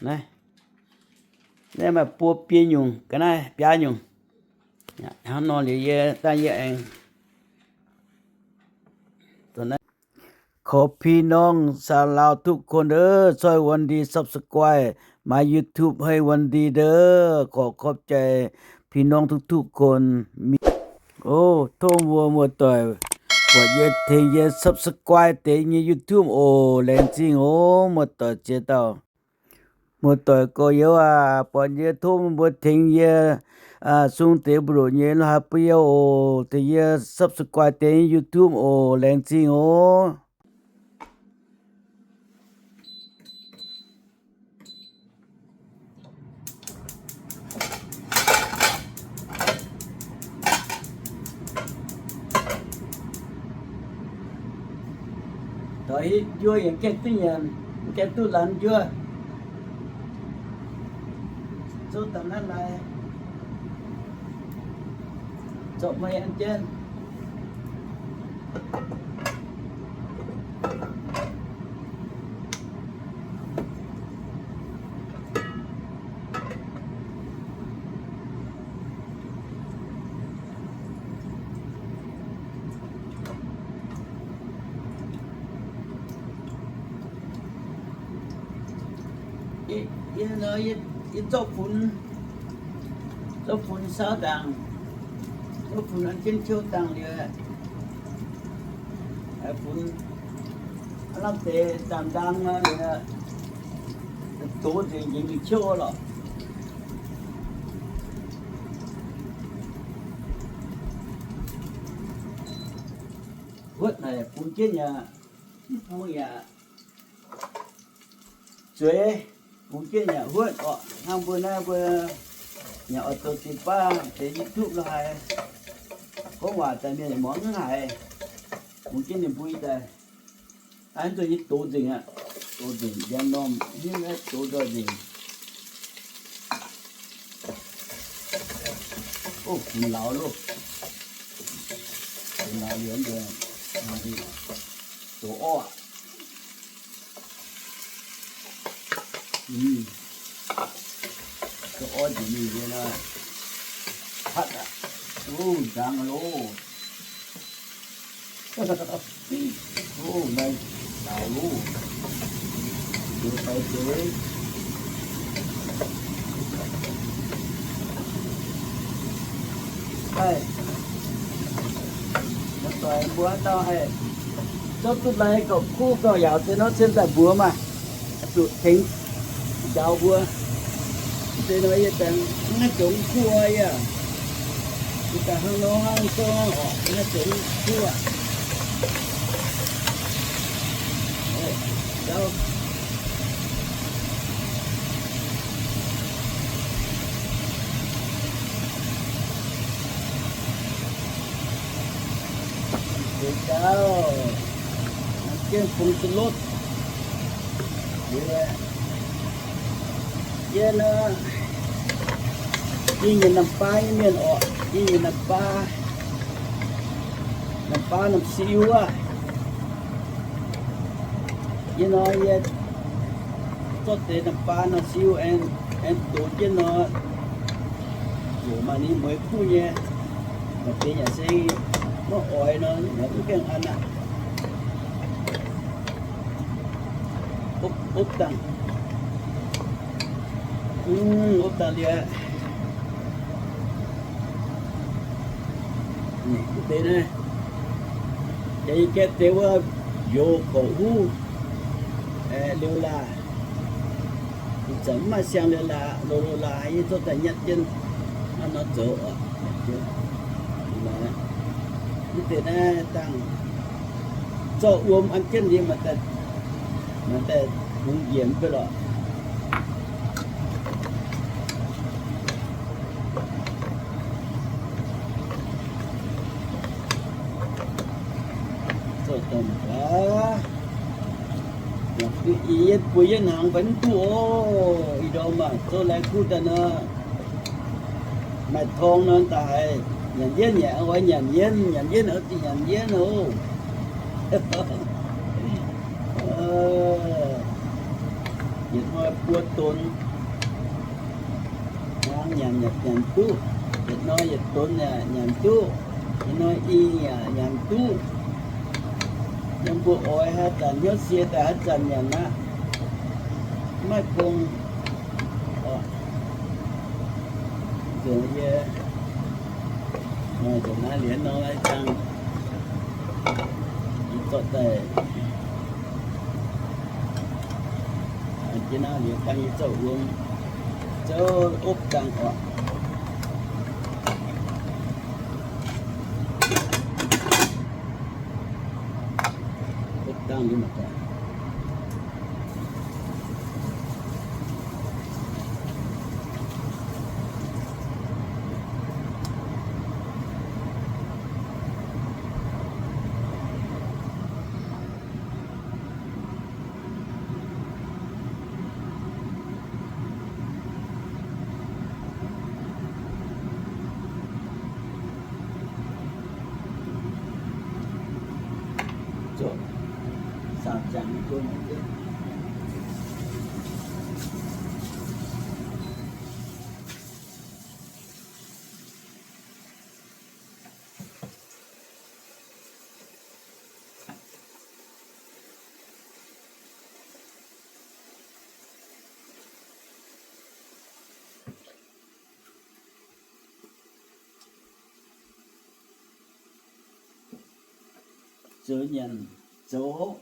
Naaiv, naaiv maaih buo biei nyungc, ga'naaiv biaa nyungc. Hnangv nor liuz yie daaih yie aengx ขอพี่น้องชาวลาวทุกคนเด้อ ช่วยวันดี subscribe my YouTube ให้วันดีเด้อ ขอขอบใจพี่น้องทุกๆคน มี O, tov mbuo muoz-doic buatc yie tengx yie subscribe deix nyei YouTube oc. Laengz zingh oc muoz-doic ziex dauh. Muoz-doic gorx-youz aac, buatc yie tov mbuo tengx yie sung deix mbu'ndongx nyei lo haaix bun yie oc. Tengx yie subscribe deix nyei YouTube oc. Laengz zingh oc. Doix njuov yaac gaengh duqv nyanc, gaengh duqv laanh njuov. Zouv daaih naaiv lai, zorqv meih an jienv. Yie, yie nor, yie, yie zorqv funx, zorqv funx saauv ndaangc, zorqv funx an jienv ciouv dangh liuz, funx aav lamh deix zaamc ndaang nor liuz, dox nzengc njiec mingh ciouv lorqc. Huotv naaic bungx jienv yaac, mv bungx yaac zueiz, bungx jienv yaac huotv orqc. Hnangv mbuo naaiv mbuo yaac oix zoux ziex baav deix YouTube lo haaix, gorngv waac daaih mienh muangx mv haiz, bungx jienv ninh mbuo daaih. Aa, mv zuqc nyei dox nzengc aqv. Dox nzengc, njang normh hniev naaiv dox nzoih nzengc. O, kungx lauz loh. Kungx lauz liuz mbuo dox orv aqv. Dox orv njiec mingh liuz nor, patv aqv. O, nzang loh. O, naaiv lauz loh. Njoux fai zeiz. Haih, muoz-doic mbuo haaix dauh haih zorqv duqv lai gauh kuv gauh yaauc deix nor, cien daaih mbuox maah. Zuqc tengx njaaux mbuo. Deix nor yie daaih mv haih zoux kuv yie. Yie daaih hnangv nor hnangv zorqv orqc, mv haih zoux kuv aqv. Njaaux. Deix gauh, jienv bungx ชูรส. Yie nor, yie nyienc น้ำปลา nyei mienh orqc, yie nyienc น้ำปลา, น้ำปลา น้ำซีอิ๊ว aav. Yie nor yie zorqv deix น้ำปลา น้ำซีอิ๊ว aengx, aengx dox jienv nor, zoux maaih ninh mueiz kuv nyei. Maaih deix yaac se maiv oix nor, yaac mv gaengh an aqv. Opv, opv dangh. Mv, opv dangh liuz. Ninh mv deix naaiv, yaac yie gaeqv deix wuov njoux korc huv, liuz laac. Ih zanc mv maaih siang-liuz laac, loz-loz laac, yie zorqv daaih nyatv jienv hnangv nor zoux oc. Mv deix naaiv dangh zorqv wuom an jienv liuz, maaih daaih bungx njiec mv bei lorqc. Zorqv daaih mv baac, ih yietv buo yietv hnaangx fai mv duqv oc. Ih ndorm maah, zorqv lai kuv daaih nor, maaih torng nor daaih haiz nyanc yienv, nyanc oix nyanc yienv, nyanc yienv oix zuqc nyanc yienv oc. Yietc hnoi buo donx, hnangv nyanc yaac nyanc duqv. Yietc hnoi yietc donx yaac nyanc duqv. Yietc hnoi i yaac nyanc duqv. Yiem mbuo oix haaix zanc hnyouv sie daaih haaix zanc nyanc aqv. Maiv bung. Nzunc yie, nzunc naaiv liuz nor lai dangh, yie zorqv daaih, jienv naaiv liuz dangh yie zorqv wuom, zouv opv dangh oc. Opv dangh liuz mangc gaax. Zuqc saah ziangx duqv. Zoux nyanc zoux,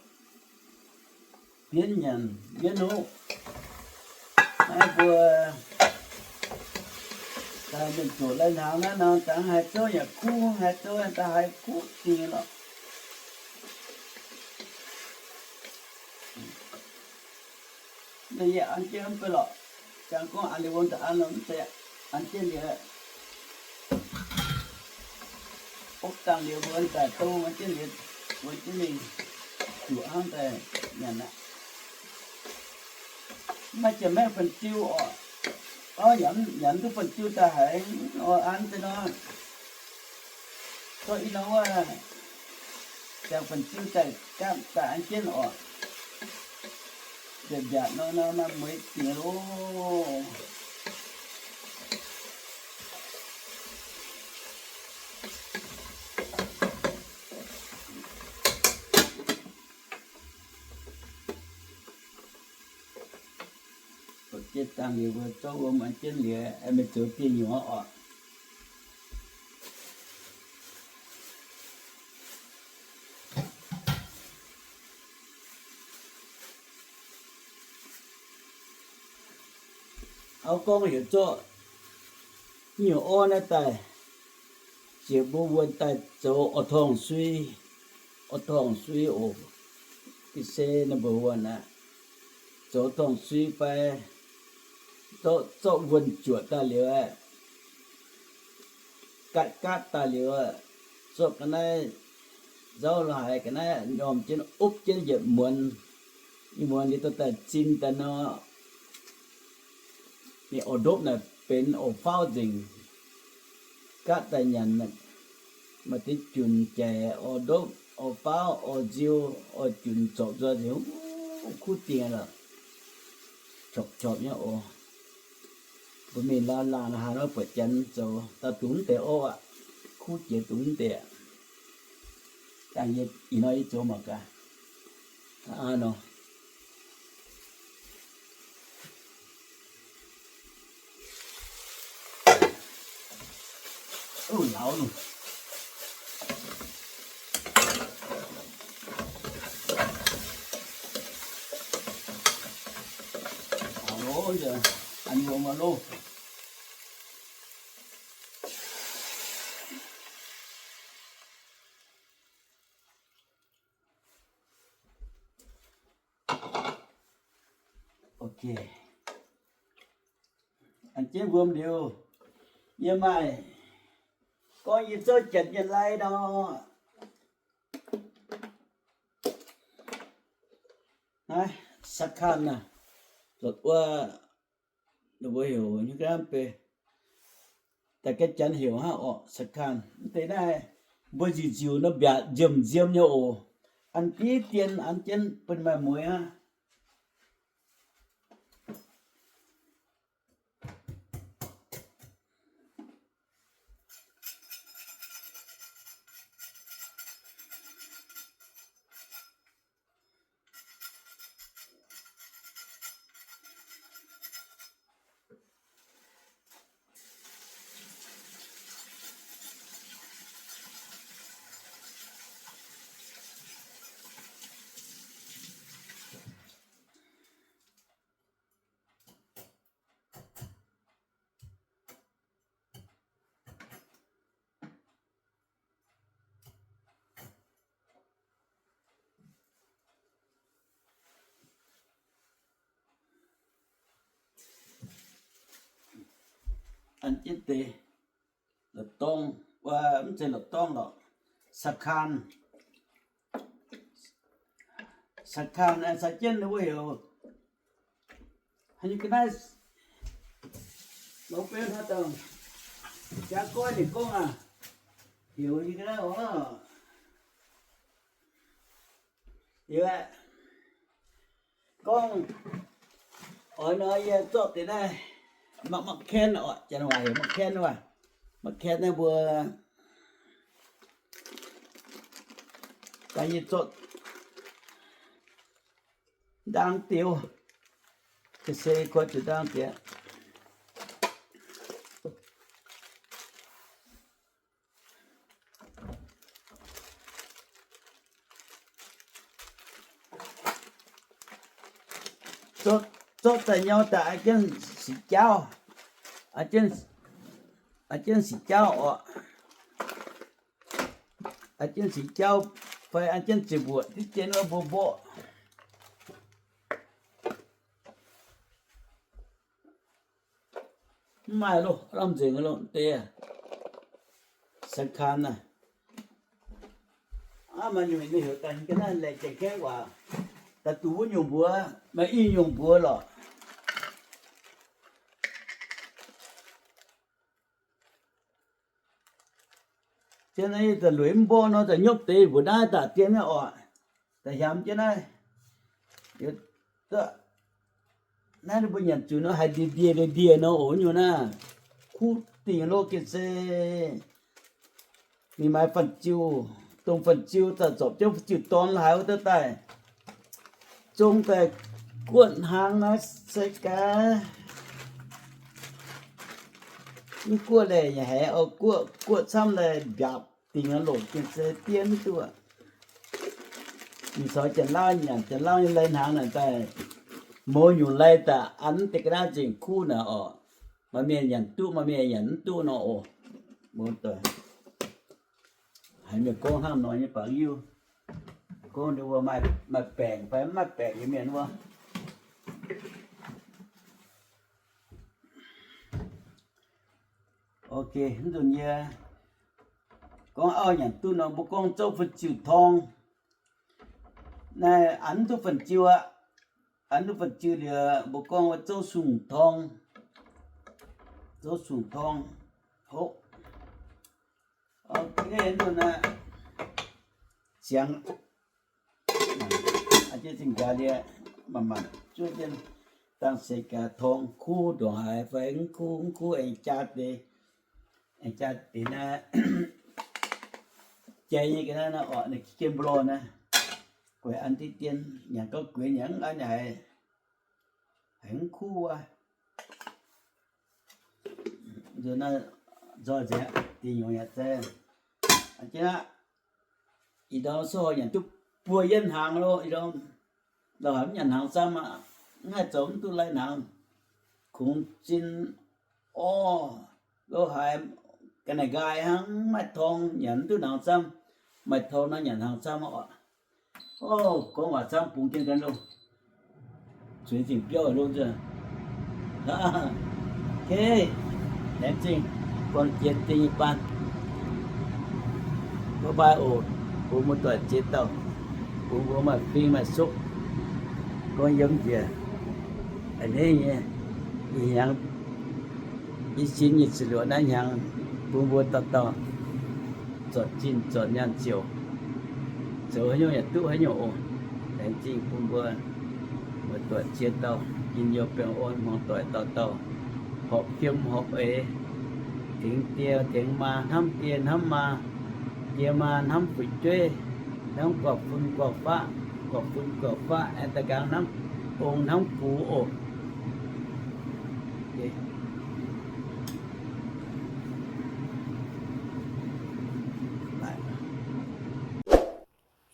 bienv nyanc bienv hopv. Naaiv mbuo daaih mienh zuoqc lai-hnaangx naaiv nor, dangh haaix zouv yaac kuv, haaix zouv daaih haaix kuv dingh lorqc. Ninh yie an jienv mv baac lorqc, jangx gorngv an liuz wuom daaih an lorqc, mv zeiz an jienv liuz, opv dangh liuz mbuo daaih dong an jienv liuz, wuom jienv mingh juoqc hnangv daaih nyanc aqv. Maiv jiex maiv fun-ziu oc. Orv, nyanc mv duqv fun-ziu daaih haiz oc, an deix nor. Zorqv i norm wuov ziangx fun-ziu daaih gaatv daaih an jienv oc. Mbiaatc mbiaatc nor, nor maaih mueiz dingc loh. Butv jienv dangh liuz mbuo zorqv wuom an jienv liuz, mienh zoux dieh nyuoz oc. Auv gorngv heuc zorqv nyungc orv naaiv daaih, ziouc mbuo wuonh daaih zoux orv-torngv sui, orv-torngv sui oc. Ga'sie ninh mbuo wuonh aqv, zoux torngv sui fai zorqv, zorqv wuonh juoqc daaih liuz aeqv, gaatv gaatv daaih liuz, zorqv ga'naaiv nzauv lorz haaix ga'naaiv normh jienv opv jienv yietc muonz, yietc muonz liuz dorh daaih zin daaih nor, ninh orv-ndopv naaic benx orv-faauv nzengc. Gaatv daaih nyanc, maaih deix junc jaic orv-ndopv, orv-faauv, orv-nziu, orv-junc zorpc nzoih nzengc, kuv dingh lorqc, qopc qopc nyei oc. Mbuo mingh laanh laanh haaix nor buatc janx zoux, daaih dungx mv deix orv aqv. Kuv jiex dungx mv deix aqv. Dangh yie ih hnoi yie zoux mangc gaax. Aa nor. Lauz nor. An wuom loh. Ok. An jienv wuom liuz, yie maaih gorngv yie zouv janx nyei lai nor. Naaiv, สะคาน naaiv, zuotc wuov, ninh mbuo heuc nyei ga'naaiv bei, daaih ga'janx heuc hnangv orqc, สะคาน. Mv deix naaiv mbuo nziuc nziuc nor mbiaatc nziem nziem nyei oc. An diqv dien an jienv bun maaih mueiz hnangv. an jienv deix, la'dorngv, mv zeiz la'dorngv lorqc, sakaan. Sakaan aengx caux jienv ninh mbuo heuc, haaix nyungc ga'naaiv, longx beu hnoi dangh jangx goiv ninh gorngv aac, heuc nyei ga'naaiv oc. Liuz aeqv, gorngv oix nor yie zorqv deix naaiv mangc, mangc แคน oc, janx waac heuc mangc แคน waac. Mangc แคน naaiv mbuo daaih yie zorqv ndaang diuh, se koi zuqc ndaang diuh. Zorqv daaih nyau daaih, a'jienv sic jaauv, a'jienv sic jaauv oc. A'jienv sic jaauv fai a'jienv ziepc mbuoqc diqv jien wuov mbuo mborqv. Mv maaih loh, lamh nzengc loh deix, สำคัญ naaiv. Aav, maaih nyungc ninh heuc daaih ga'naaiv laengz jiex kaeqv waac, daaih duqv wuov nyungc mbuox, maaih i nyungc mbuox lorqc. Zien naaiv daaih lueic mv mborqv nor, daaih nyopv deix mbuox naaiv daaih dien nyei oc. Daaih hiamx jienv naaiv. Naaiv ninh mbuo nyanc zuqc nor haiz ndie ndie ndie ndie nor oc, nyungc naaiv kuv dingh loh gengh se ninh maaih fan-ziu, dongh fan-ziu daaih zorpc jienv fan-ziu-dorn haiz wuov deix daaih zong daaih guoqv hnaangx naaiv se gaax. Mv guoqv laih yaac haiz oix guoqv, guoqv camv laih mbiaapc dingc loc gengh se dien mv duqv. Ninh caux janx-lauv nyanc, janx-lauv nyei lai hnaangx naaic daaih, mouz nyungc lai daaih an deix ga'naaiv nzengc kuv naaic oc. Maaih mienh nyanc duqv, maaih mienh nyanc mv duqv nor oc. Haiz mienh gorngv hnangv nor nyei baac yiuv, gorngv ninh mbuo maaih baengc fai mv maaih baengc nyei mienh wuov. Ok, mv nzunc yie gorngv auv nyanc duqv nor, mbuo gorngv zouv fan-ziu-torng. Naaiv an mv duqv fan-ziu aqv. An mv duqv fan-ziu liuz, mbuo gorngv wuov zouv sung-torng. Zouv sung-torng. Hov. Ok, mv nzunc naaiv ziangx, a'jienv zingh gaax liuz, manc-manc zuov jienv dangh seix gaax torng kuv ndongc haaix fai mv kuv, mv kuv aengx jaa deix, aengx jaa deix naaiv jai nyei ga'naaiv naaiv orqc, naaiv jien mbuo lorh naaiv, guaix an diqv dien, nyanc gauh gueix nyanc mv an haiz, haiz mv kuv wuov. Nzunc naaiv nzoih nzengc, dingh nyungc yaac zei. A'jienv aqv, ih ndorm sou nyanc duqv buo yienv hnaangx loh, ih ndorm lorh haiz mv nyanc hnaangx camv aqv, mv haih zoux mv duqv lai hnaangx. Kungx zinh orv, lorh haiz ga'naaiv nqaai hnangv, mv maaih torng nyanc mv duqv hnaangx camv. Maaih torng nor nyanc hnaangx camv oc. Ov, gorngv waac camv bungx jienv ganh loh. Zueiz zingh biauv loh nzunc. Ok, laengz zingh buangh jiex dingh nyei baan. Bye bye oc. Bun mbuo doic ziex dauh, bun mbuo maaih fing maaih sukv, gorngv yiem njiec a'hneiv nyei, ih hnyangx, ih sin nyei ziepc luoqc naaiv hnyangx, bun mbuo dauh dauh zorc zinh zorc nyaanh ziouc zoux haaix nyungc yaac duqv haaix nyungc oc. Laengz zingh bun mbuo muoz-doic ziex dauh njien-youh baengh orn hmuangx doic dauh dauh, horpc fiem horpc eix, tengx die tengx maa, hnamv die hnamv maa, die maa hnamv fu'jueiv, hnamv guangc fun guangc faqv, guangc fun guangc faqv aengx da'nqaang hnamv ong hnamv gux oc.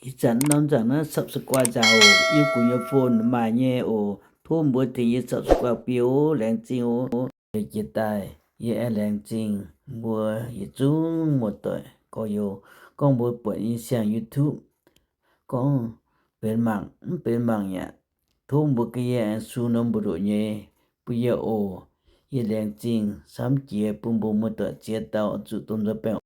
Ih zanc norm nzaangc naaiv subscribe nzaangc oc. Yiem gu'nyuoz phone maaih nyei oc. Tov mbuo tengx yie subscribe bun oc. Laengz zingh oc. Jiex daaih yie aengx laengz zingh mbuo yietc zungv muoz-doic gorx-youz. Gorngv mbuo buatc yie siang YouTube, gorngv benx mangc mv benx mangc yaac tov mbuo ga'yie aengx sung norm mbu'ndoqc nyei bun yie oc. yie laengz zingh camv jiex bun mbuo muoz-doic ziex dauh zuqc domh nzoih baengh